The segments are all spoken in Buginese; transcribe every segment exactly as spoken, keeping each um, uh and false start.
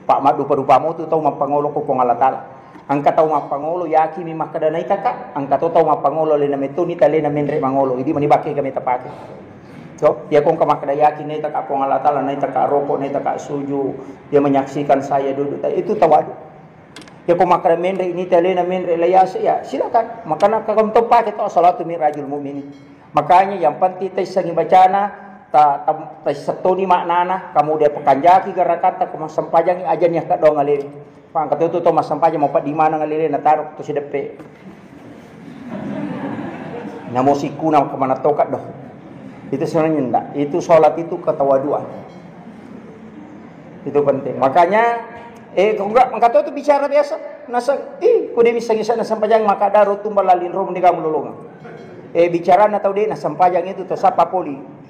Pak maddupa-dupa mo tu tau mappangolo ko Puang Allah Ta'ala. Engka tau mappangolo, yakin mi makkeda naitaka, engka to tau mappangolo alena metto, nita alena menre mangolo. Idi mani bakke kami tapake. So, ya ko engka makkeda yakin naitaka Puang Allah Ta'ala, naitaka rokok, naitaka suju, dia menyaksikan saya duduk. Itu tawadu. Ya ko makkeda menre, nita alena menre, layase, ya silakan. Makana kagam to pake to, salatu mi'rajul mu'minin. Makanya yang penting taissengi bacana, ta, ta, taissettoni maknana, kamu dia pekanjaki garakatta, ko massempajangi ajani akka doang alewe. Pangka tu, tu, tu massempaja mau peddi maneng alele na taruh tu sideppe. Namo sikuna kemana tokat doh. Itu sebenarnya ndak. Itu sholat itu ketawaduan. Itu penting. Makanya, eh, kok enggak, engka to tu bicara biasa. Nasa, ih, ku dia bisa ngisa na sempajang maka daru tumbal lalin rom di kamu lolongan. Eh, bicara na tau de na sempajang itu to sapa poli.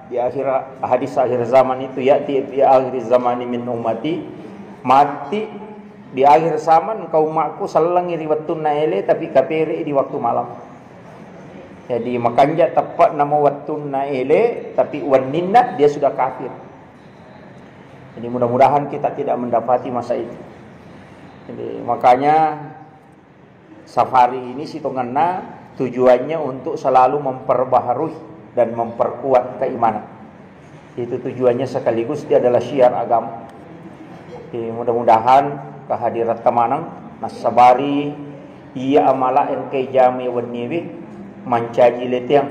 Di akhir hadis akhir zaman itu, ya'ti fi akhir zamani min ummati, mati di akhir zaman engka ummakku sellengi ri wettunna ele tapi kapere di waktu malam. Jadi makanja teppa'na mo wettunna ele tapi wenninna dia sudah kafir. Jadi mudah-mudahan kita tidak mendapati masa itu. Jadi makanya safari ini sitongenna tujuannya untuk selalu memperbaharui dan memperkuat keimanan. Itu tujuannya sekaligus dia adalah syiar agama. Jadi mudah-mudahan kehadiran temanang nassabari iya amala engkai jami wenniwi mancaji leteang.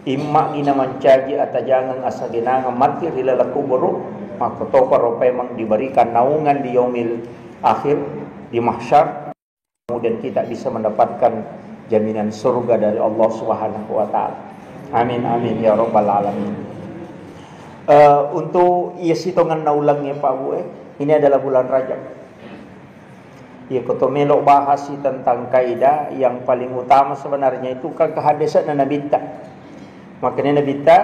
Imma ina mancaji atajangeng asagenangeng matti ri laleng kuburu, makkotoparo paimeng diberikan naungan di yaumil akhir, di mahsyar. Kemudian kita bisa mendapatkan jaminan surga dari Allah Subhanahu wa Ta'ala. Amin, amin, ya Rabbal 'Alamin. Eh, untuk iya sitongenna ulengnge, Pak Bu, eh, ini adalah bulan Rajab. Iya, ko to melo bahas tentang kaidah, yang paling utama sebenarnya itu kan kehadisanna Nabitta. Makanya Nabitta,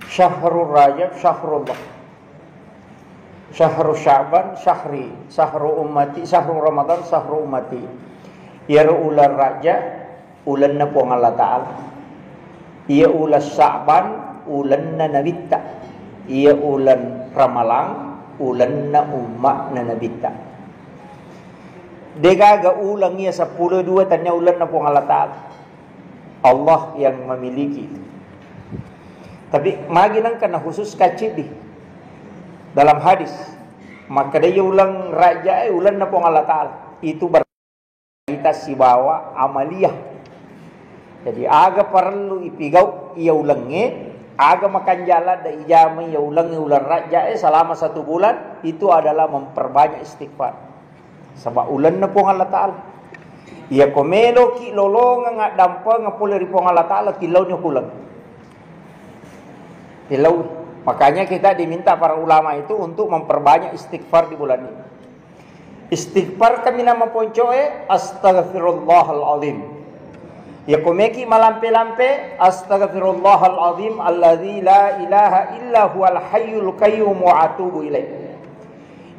"Syahrul Rajab syahrullah." Syahru Sya'ban syahri, syahru ummati, syahru Ramadan syahru ummati. Iyaro uleng Rajab, ulenna Puang Allah Ta'ala. Iya uleng Sya'ban, ulenna Nabitta. Iya uleng Ramalang, ulenna umma'na Nabitta. Degaga uleng iya seppulo dua tania ulenna Puang Allah Ta'ala. Allah yang memiliki. Tapi magi nengka na khusus kacidi dalam hadis. Maka dia ulang raja, eh, ulang na Puang Allah Ta'ala. Itu berkaitan sibawa amaliyah. Jadi aga parellu ipigau iya ulengnge, aga makanjala da ijama iya ulengnge ulang raja, eh, selama satu bulan, itu adalah memperbanyak istighfar. Saba ulenna Puang Allah Ta'ala. Iya ko meloki lolongeng addampengeng pole ri Puang Allah Ta'ala, tillauni uleng. Tillau. Makanya kita diminta para ulama itu untuk memperbanyak istighfar di bulan ini. Istighfar kaminang maponcoe, astagfirullahal azim. Iya ko meki malampe-lampe, astagfirullahal azim alladzi la ilaha illa huwal hayyul qayyum wa atubu ilaih.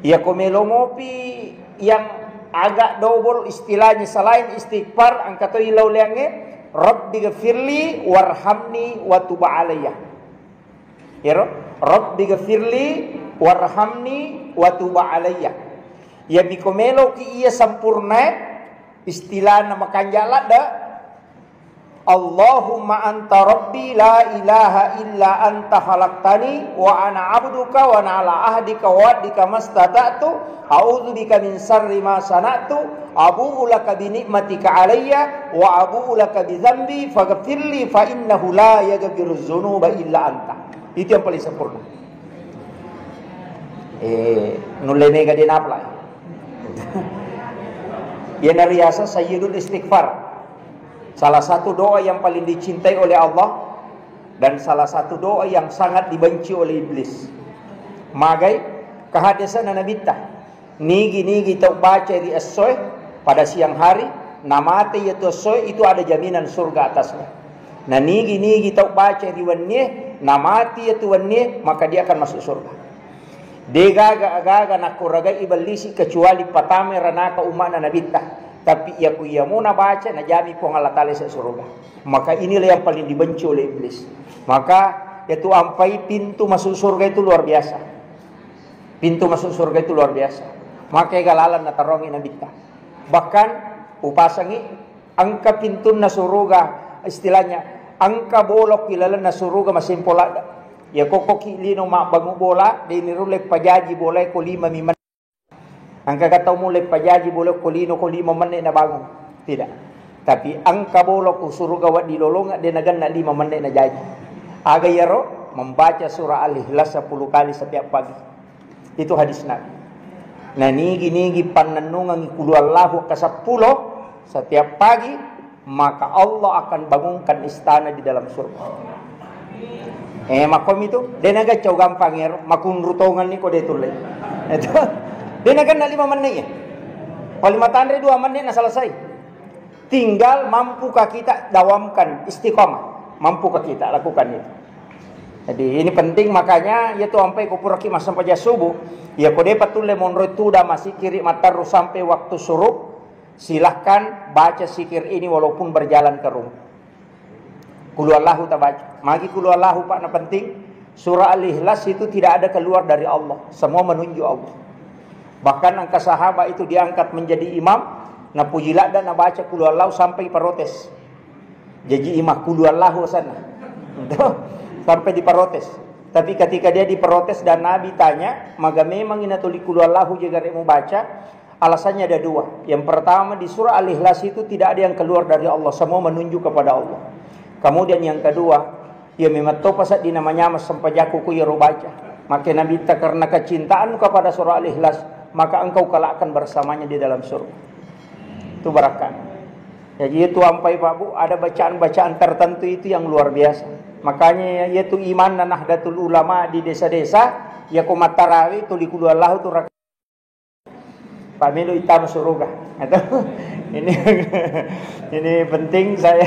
Iya ko melo mopi yang agak double istilahnya selain istighfar, engka to ilauleangnge, "Rabbi ghafirli warhamni wa tub alayya." Iyaro, "Rabbi ghafirli warhamni wa tub alayya." Iya miko meloki iya sempurna, istilahna makanja ladde, "Allahumma anta rabbi la ilaha illa anta khalaqtani wa ana abduka wa ana ala ahdika wa wa'dika mastata'tu, a'udzu bika min syarri ma sana'tu, abu'u laka bi ni'matika alayya wa abu'u laka bi dzambi faghfirli fa innahu la yaghfiru dzunuba illa anta." Itu yang paling sempurna. Eh, nulle mega dia napla. Iya nariaseng sayyidul istighfar. Salah satu doa yang paling dicintai oleh Allah dan salah satu doa yang sangat dibenci oleh iblis. Magai, kehadisanna Nabitta. Nigi-nigi tau baca ri essoe pada siang hari, Namate iyatu essoe, itu ada jaminan surga atasnya. Na nigi-nigi tau baca ri wennie, namati iyatu wennie, maka dia akan masuk surga. De gaga agaga nakkuragai ibellisi kecuali patamai ranaka umma'na Nabitta. Tapi iya ku iyamuna baca, najami Puang Allah Ta'ala ise surga. Maka inilah yang paling dibenci oleh iblis. Maka itu ampai pintu masuk surga itu luar biasa. Pintu masuk surga itu luar biasa. Maka ega lalan natarongi Nabitta. Bahkan upasangi engka pintunna suruga, istilahnya engka bolok ilalenna suruga masempo ladda. Ya kokkoki lino mabbangu bola, de nirulle pajaji bola ko lima mi menit. Engka ga tau mulle pajaji bola ko lino ko lima menit nabangun. Tidak. Tapi engka bolok suruga waddi lolonga de nagenna lima menit najaji. Aga iyaro membaca surah Al-Ikhlas sepuluh kali setiap pagi. Itu hadis Nabi. Na nigi-nigi pannennungengi kulu Allahu ke sepuluh setiap pagi, maka Allah akan bangunkan istana di dalam surga. Eh, makkomi tu, de nagacau gampang ero, makunru tongenni ko de tulle. Itu. De nagenna lima menit ya. Paling matanre dua menit na selesai. Tinggal mampukah kita dawamkan istiqomah. Mampukah kita lakukan itu. Jadi ini penting, makanya iya tu ampai ko puraki massempajang subuh, iya ko depa tulle monroi tuda masikiri matteru sampai waktu syuruk, silahkan baca sikir ini walaupun berjalan ke rumah. Kulu Allahu tabaca. Magi kulu Allahu, Pak, na penting. Surah Al-Ikhlas itu tidak ada keluar dari Allah. Semua menunjuk Allah. Bahkan engka sahabat itu diangkat menjadi imam, napuji ladda nabaca kulu Allahu sampai protes. Jaji imam kulu Allahu sana. Sampai diprotes. Tapi ketika dia diprotes dan Nabi tanya, "Maga memang ina tuli kulu Allahu jaga rek mubaca?" Alasannya ada dua. Yang pertama, di surah Al-Ikhlas itu tidak ada yang keluar dari Allah, semua menunjuk kepada Allah. Kemudian yang kedua, iya memang topa sedding namanyameng sempajakku ku iyaro baca. Maka Nabitta, karena kecintaanmu kepada surah Al-Ikhlas, maka engkau kelak akan bersamanya di dalam surga. Itu barakah. Jadi itu ampai Pak Bu, ada bacaan-bacaan tertentu itu yang luar biasa. Makanya yaitu imanna Nahdlatul Ulama di desa-desa, ya ko mattarawi tuli kulu Allahu tu raka-, Pak melo itama suruga. Atau ini ini penting saya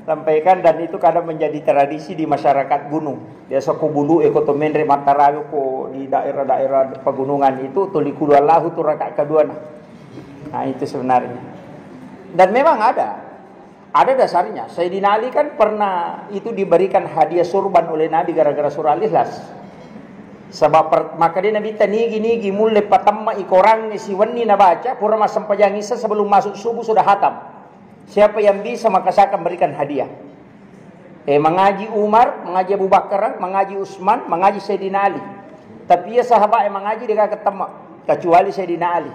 sampaikan, dan itu kadang menjadi tradisi di masyarakat gunung. Biasa ko bulu eko to menre mattarawi ko di daerah-daerah pegunungan itu tuli kulu Allahu tu rakaat kedua nah. Nah, itu sebenarnya. Dan memang ada. Ada dasarnya. Sayyidina Ali kan pernah itu diberikan hadiah surban oleh Nabi gara-gara surah Al-Ikhlas. Sebab per-, maka dia Nabi ta nigi-nigi mulle patemma i Korangnge siwenni nabaca, pura massempajang Isya sebelum masuk subuh sudah hatam. Siapa yang bisa maka saya akan berikan hadiah. Eh, mengaji Umar, mengaji Abu Bakar, mengaji Utsman, mengaji Sayyidina Ali. Tapi iya sahabat yang mengaji dia kagak temma, kecuali Sayyidina Ali.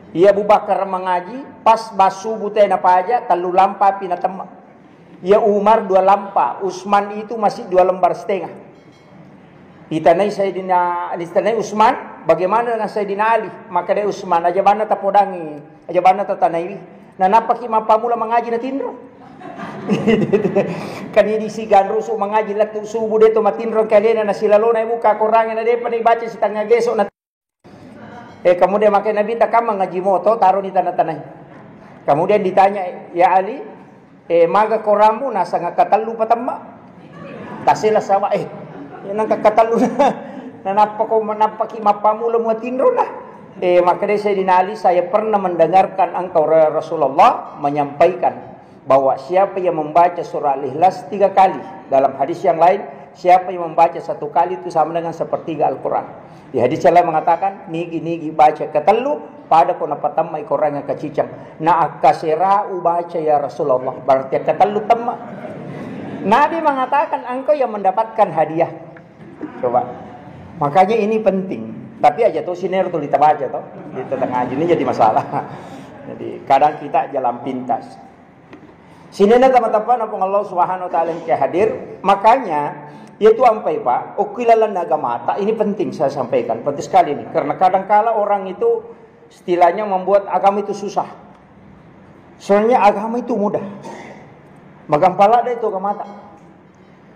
Iya Abu Bakar mengaji, pas bas subuh te napaja, tellu lampa pi natemma. Iya Umar dua lampa, Utsman itu masih dua lembar setengah. Ditanai Sayyidina, ditanai Utsman, "Bagaimana dengan Sayyidina Ali?" Maka dia Utsman, "Aja banna tapodangi, aja banna tatanaiwi." Nah, nappaki mappamula mangaji natinro. Kan ini si ganrusu mangaji lettu subuh de to matinro kalena nasilalona buka Korangnge na depa ni baca setengah geso na Eh, kemudian maka Nabi ta, "Kam mangaji moto, taroni tana-tanai." Kemudian ditanya, "Ya Ali, eh, maga korammu?" "Nasanga katellu patemma." Tasela sawa, eh, nangka katellu. Nanappa ko, nappaki mappamula muatinro na. Eh, maka dia Sayyidina Ali, "Saya pernah mendengarkan engkau, ya Rasulullah, menyampaikan bahwa siapa yang membaca surah Al-Ikhlas tiga kali, dalam hadis yang lain, siapa yang membaca satu kali itu sama dengan sepertiga Al-Quran." Di hadis yang lain mengatakan, "Nigi-nigi baca katellu, pada ko napatemmai Quran yang kacicang." "Na akkaserau baca, ya Rasulullah." Berarti katellu temma. Nabi mengatakan, "Engkau yang mendapatkan hadiah." Coba. Makanya ini penting. Tapi aja tuh sinero tuh kita baca tuh. Di tengah ini jadi masalah. Jadi kadang kita jalan pintas. Sininna tama-tama na Puang Allah Subhanahu wa Ta'ala yang hadir. Makanya, yaitu ampai, Pak, okui lalan agamata, ini penting saya sampaikan, penting sekali ini. Karena kadangkala orang itu istilahnya membuat agama itu susah. Soalnya agama itu mudah. Magampala ada itu agamata.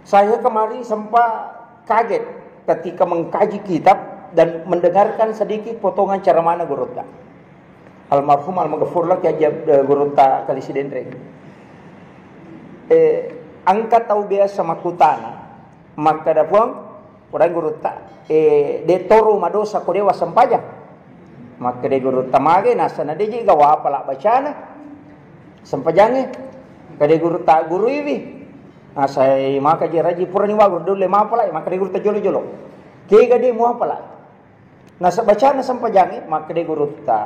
Saya kemarin sempat kaget ketika mengkaji kitab dan mendengarkan sedikit potongan ceramahnya Gurutta. Almarhum almaghfurlah Kiai Haji Ab-, eh, Gurutta Kali Sidenreng. Eh, engka tau biasa makkutana, makkeda, "Puang, puraing Gurutta, eh, de' toro madosa ko de' wassempajang?" Makkeda Gurutta, "Mage, nasana de' je gaga wapala bacana sempajangnge." Kade Gurutta, "Guruiwi." Nasai maka je raji purani wa guru dolle mapala, makkeda Gurutta, "Jolo-jolo. Kega de' muapala?" Nasaba bacana sempajangnge, makkeda Gurutta,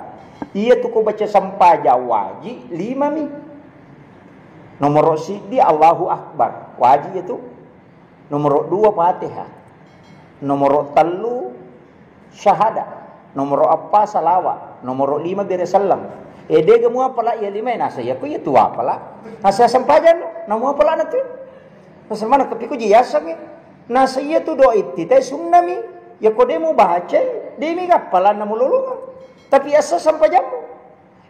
"Iya tu ko baca sempajang waji limami. Nomoro siddi Allahu Akbar, waji itu. Nomoro dua Fatihah. Nomoro tellu syahada. Nomoro eppa salawa. Nomoro lima bere selleng. Eh, de' ga muapala iya lima, nasa iya ko iya tu apala. Nasa sempajang, namuapala na tu." Nasa mana kepiku ji yasengnge. Nasa iya tu doa iftitah sunnami. Ya ko de' mubaca, de' mi gappalanna mulolongang. Tapi asa sempajammu.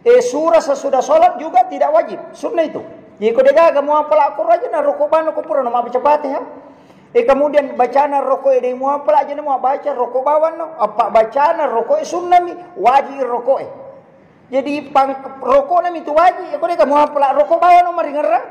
Eh, surah sesudah sholat juga tidak wajib. Sunnah itu. Jadi ko de' gaga muapala Quran aja na roko bano ko pura na mabaca Fatihah. Eh, kemudian bacana roko e de' muapala aja na muabaca roko bawang no. Apa bacana roko e sunnami, wajib roko e. Jadi pang-, roko nami tu wajib. Ya ko de' gaga muapala roko bawang no maringerra.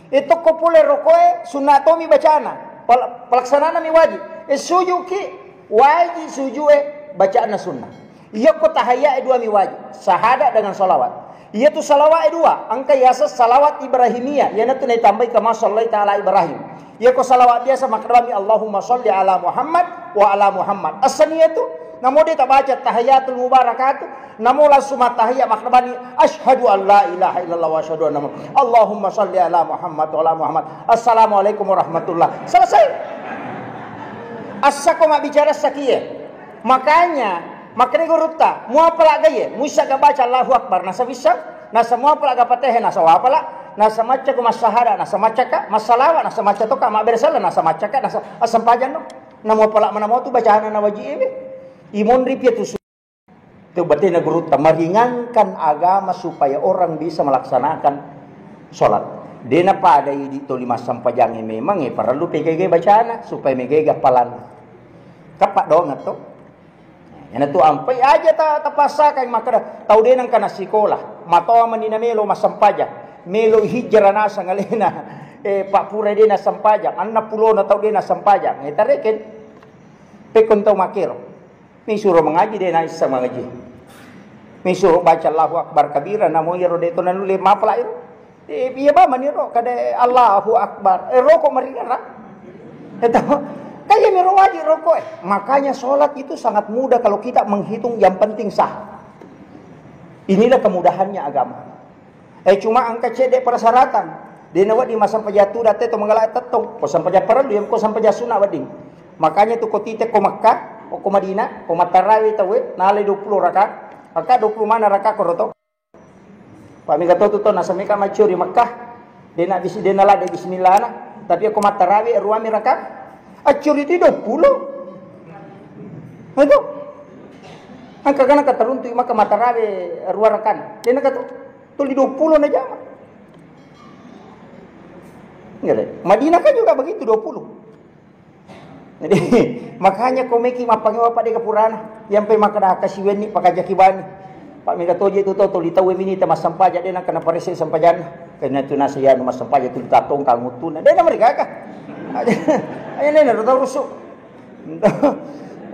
E, tokko pole rokoe, sunna tomi bacana. Pel-, pelaksanana mi wajib. E, sujuki, wajib sujue, bacaanna sunnah. Iyako tahiyat e dua mi wajib, syahadat dengan salawat. Iyatu salawat e dua, engka yaseng salawat Ibrahimiyah, iyanatu naitambai kama sallaita ala Ibrahim. Iyako salawat biasa makkedami Allahumma salli ala Muhammad wa ala Muhammad. Assani iyatu, namo de tabaca tahiyatul mubarakatu, namo langsung mattahiyat, makkedani, "Asyhadu an la ilaha illallah wa asyhadu anna Muhammad. Allahumma salli ala Muhammad wa ala Muhammad. Assalamualaikum warahmatullah." Selesai. Assako mabbicara sakie. Makanya, makkeda gurutta, muapala gaie, muissa ga baca Allahu Akbar, nasa fissa, nasa muapala ga Fatihah, nasa wapala, nasa macca ko massahada, nasa maccaka, massalawa, nasa macca toka, mabbere sala, nasa maccaka, nasa assempajang no. Namo pala manamo tu bacana na wajib e. Imonri pia tu Itu batena gurutta, meringankan agama supaya orang bisa melaksanakan sholat. Dena pada idi toli massampajangnge memang e parellu pegege bacana supaya megega palanna. Kappa doang to. Ena tu ampai aja ta tapassakan makkeda tau de nengka nasikola, matoa mani namelo massampajang, melo hijrah nasang alena, eh, pak pura de nassampajang, anna pulona tau de nassampajang. Eh, tareken pekon tau makero. Misuro mangaji, de naissa mangaji. Misuro baca Allahu Akbar kabira, namo iyaro de to nanulle mapala iro. Eh, iya ba maniro kada Allahu Akbar. Eh, roko maringara. Itu. Kaya miro wajib roko eh. Makanya sholat itu sangat mudah kalau kita menghitung yang penting sah. Inilah kemudahannya agama. Eh, cuma engka cedde persyaratan. De nawedding massampajang tudang te to mangala tettong. Ko sampajang parellu, iya ko sampajang sunna wedding. Makanya tu ko tite ko Makkah, ko, ko Madinah, ko mattarawe tauwe, nalai dua puluh raka, maka dua puluh mana raka koro to. Pak mega to tu to nasameka maccuri Makkah. De na bisi, de na ladde bismillah na. Tapi ko mattarawe ruami raka, accuri tu dua puluh. Itu. Engka kana kataruntu maka mattarawe rua raka. De na katu. Tuli dua puluh na jama. Enggak deh. Madinah kan juga begitu, dua puluh. Jadi, makanya ko meki mappangewa pada ke purana, yang pe maka dah kasi wenni pakajaki bani. Pak mega toje tu to, tuli tau mini ta massampaja de na kana parese sampajanna. Karena tu nasa ya nu massampaja tu tatong kangutuna. De na mereka kah? Aja ne na tau rusu.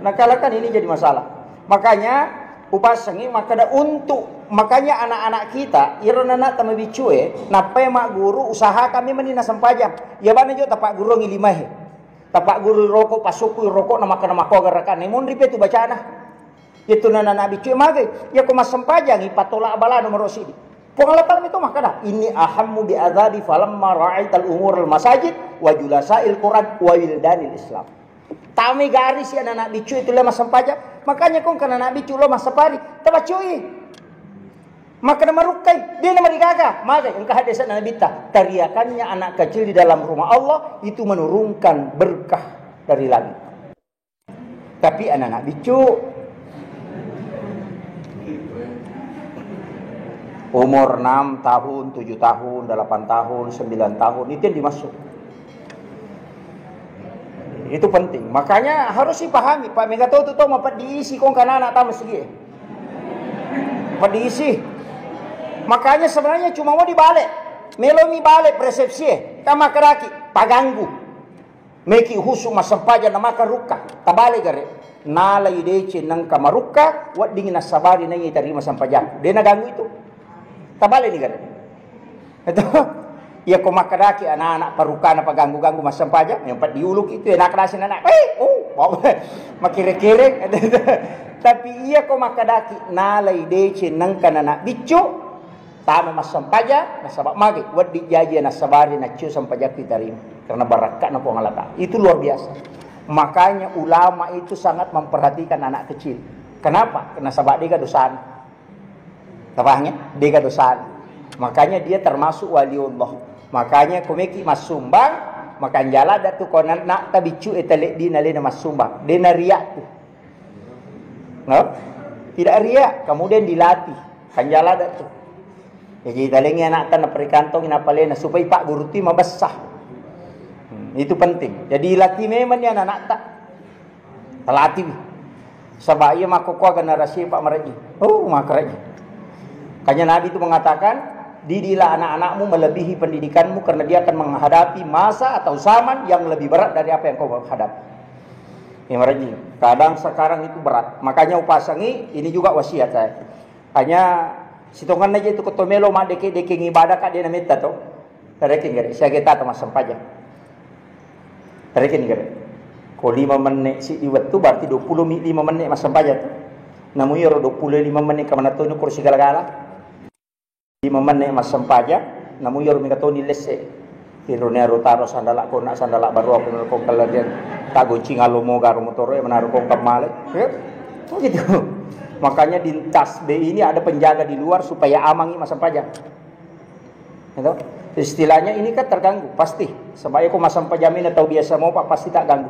Nakalakan ini jadi masalah. Makanya, upasengi makkeda untuk, makanya anak-anak kita, iro nana'ta mabiccue, nappai magguru, usahakan memang ni nasampajang. Iya bana jo tapaggurungi limae. Tapagguru roko, pasukku roko, na makkeda makko garakan. Monri pe tu bacana. Itu nana nabiccue magai. Iya ko massempajangi, patola bala nomoro sidi. Puang Allah Ta'ala itu makkeda, "Inni ahammu bi adzabi falamma ra'aital umural masajid wa julasa'il Quran wa wildanil Islam." Tami garisi anak-anak biccu itu lo massempajang. Makanya kong kana anak biccu lo massapari, tabacui. Maka na marukkai, dia na marigaga. Maka engka hadis Nabi ta, teriakannya anak kecil di dalam rumah Allah itu menurunkan berkah dari langit. Tapi anak-anak biccu umur enam tahun, tujuh tahun, delapan tahun, sembilan tahun, itu yang dimaksud. Itu penting. Makanya harus dipahami, Pak. Mega to tu to mapeddi isi kong kana anak tamu sigi. Pedisi. Makanya sebenarnya cuma mau dibalik. Melomi balik persepsi e. Tama kedaki, paganggu. Meki husu massempajang na maka rukka. Tabalik gare. Nalai deceng nengka marukka, wedding nassabari naiya tarima sempajang. De naganggu itu. Tabalik ni gare. Itu. Iya ko makkedaki anak-anak parukkana paganggu-ganggu massempajang, yang pat diuluki itu enak dasi anak. Eh, oh, makire-kire. Tapi iya ko makkedaki nalai deceng nengka nana biccu, tama massempajang, nasaba magi wedding jaji nassabari naccio sempajakku tarima. Karena barakka'na Puang Allah Ta'ala. Itu luar biasa. Makanya ulama itu sangat memperhatikan anak kecil. Kenapa? Nasaba dega dosana. Tapahang ya? Dega dosana. Makanya dia termasuk waliullah. Makanya komeki massumbang, makanjala datu konanna tabiccu eta leddi nalena massumbang. Dena riak tu. No? Tidak riak, kemudian dilatih. Kanjala datu. Jadi talengi anak tanah perikantong inapalena supaya pak guru tu mabessa. Hmm, itu penting. Jadi latih memang ni anak-anak tak. Talatiwi. Saba iya makkokkoa generasi Pak Maraji. Oh, makaraji. Kanya Nabi itu mengatakan, didilah anak-anakmu melebihi pendidikanmu karena dia akan menghadapi masa atau zaman yang lebih berat dari apa yang kau hadapi. Ya, Maraji. Kadang sekarang itu berat. Makanya upasangi, ini juga wasiat saya. Hanya sitongan aja itu ketomelo mak deke-deke ibadah kak dia nametta to. Tarekeng gare, siaga tata massempajang. Tarekeng gare. Ko lima menne siddi wettu berarti dua puluh mi-, lima menne massempajang tu. Namu iyaro dua puluh lima menne kamana toni kursi gala-gala. Lima menne massempajang, namu iyaro mega toni lesse. Tinro nero taro sandala kona sandala baru aku nero kongkal ladian. Tak goncing alo moga ro motoro e menaro kongkal male. Ya. Oh gitu. Makanya di tasbih ini ada penjaga di luar supaya amangi massempajang. Gitu. Istilahnya ini kan terganggu, pasti. Sebab ko massempajang ini tau biasa mau pak pasti tak ganggu.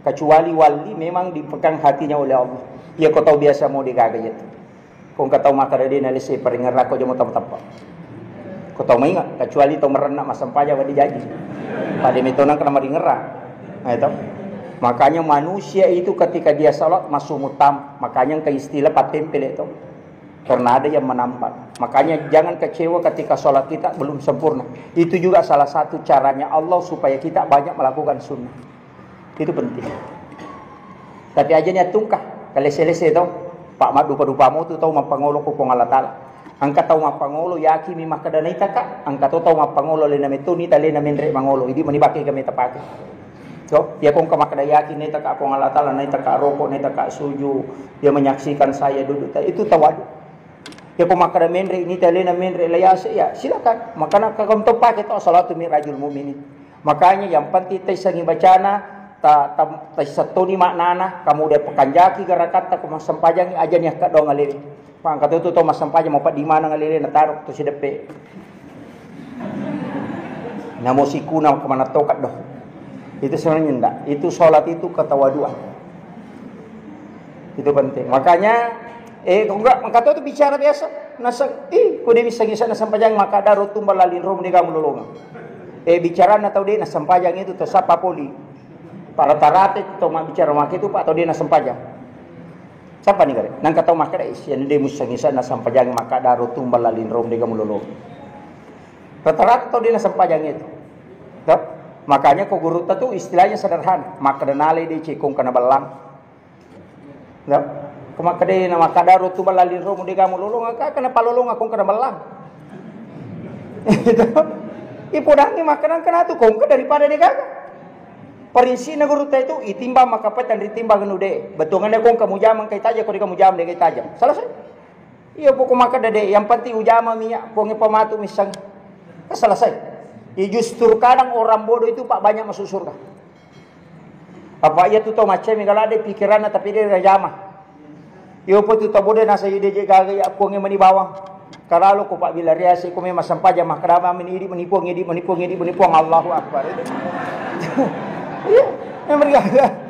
Kecuali wali memang dipegang hatinya oleh Allah. Ya ko tau biasa mau digaga ya. Ko engka tau makkeda de nalesse paringerra ko jamo tau tappa. Ko tau mainga, kecuali tau merenna massempajang wadi jaji. Pada metona kena maringerra. Nah, itu. Makanya manusia itu ketika dia salat masuk mutam, makanya engka istilah patempel itu. Karena ada yang menambal. Makanya jangan kecewa ketika sholat kita belum sempurna. Itu juga salah satu caranya Allah supaya kita banyak melakukan sunnah. Itu penting. Tapi aja ni attungka, kalese-lese tau. Pak maddupa-dupa motu tau mappangolo ko Puang Allah Ta'ala. Engka tau mappangolo, yakin mi makkeda naitaka, engka to tau mappangolo lena metoni ta lena menre mangolo. Idi mani bake kami tapake. So, ya kong ka makkeda yakin naitaka Puang Allah Ta'ala, naitaka rokok, naitaka suju, dia menyaksikan saya duduk, ta-, itu tawadu. Ya ko makkeda menre ini talena menre layase ya silakan. Makana kagam to pake to salatu mi'rajul mu'minin. Makanya yang penting taisangi bacana, ta, ta, taisettoni maknana, kamu udah pekanjaki garakatta ko massempajangi aja ni akka doang alele. Pangka tu to masempajang mau di mana ngalele na taruh tu sideppe. Namo sikuna kemana tokat doh. Itu sebenarnya ndak. Itu sholat itu ketawaduan. Itu penting. Makanya, eh, kok enggak, maka tu bicara biasa. Nasa, ih, kok dia bisa ngisa na sempajang maka daro tumbal lalin rom dia kamu lolonga. Eh, bicara na tau dia na sempajang itu tersapa poli. Para tarate to ma bicara maka itu pak tau dia na sempajang. Siapa nih kare? Nang kata maka dai sian dia musa ngisa na sempajang maka daro tumbal lalin rom dia kamu lolonga. Rata-rata tau dia na sempajang itu. Toh? Makanya ko guru tu istilahnya sederhana. Maka denale dia cikung kena belang. Nggak? Ko makkeda na makkadaro tu balla linromu de gamu lolong, ka kena palolong aku kena bellang. Gitu. Ipodangi makkeda kena tu kongke daripada de gaga. Prinsipna guru ta itu itimbang makkapai tanri timbang anu de. Betungannya kong kamu jamang kai taja, ko de kamu jamang de kai taja. Selesai. Iya pokok makkeda de, yang penting ujama minyak, ponge pematu misang. Kan selesai. Ya, justru kadang orang bodoh itu pak banyak masuk surga. Apa iya tu tau macca mega ladde pikiranna tapi de najama. Iyo po tu tau bodoh nasa ide je gaga ya ponge meni bawang. Karalo ko pak bila riase ko memang sampaja mah kerama meni idi meni pong idi meni pong idi meni pong Allahu Akbar. Iya, memang gaga.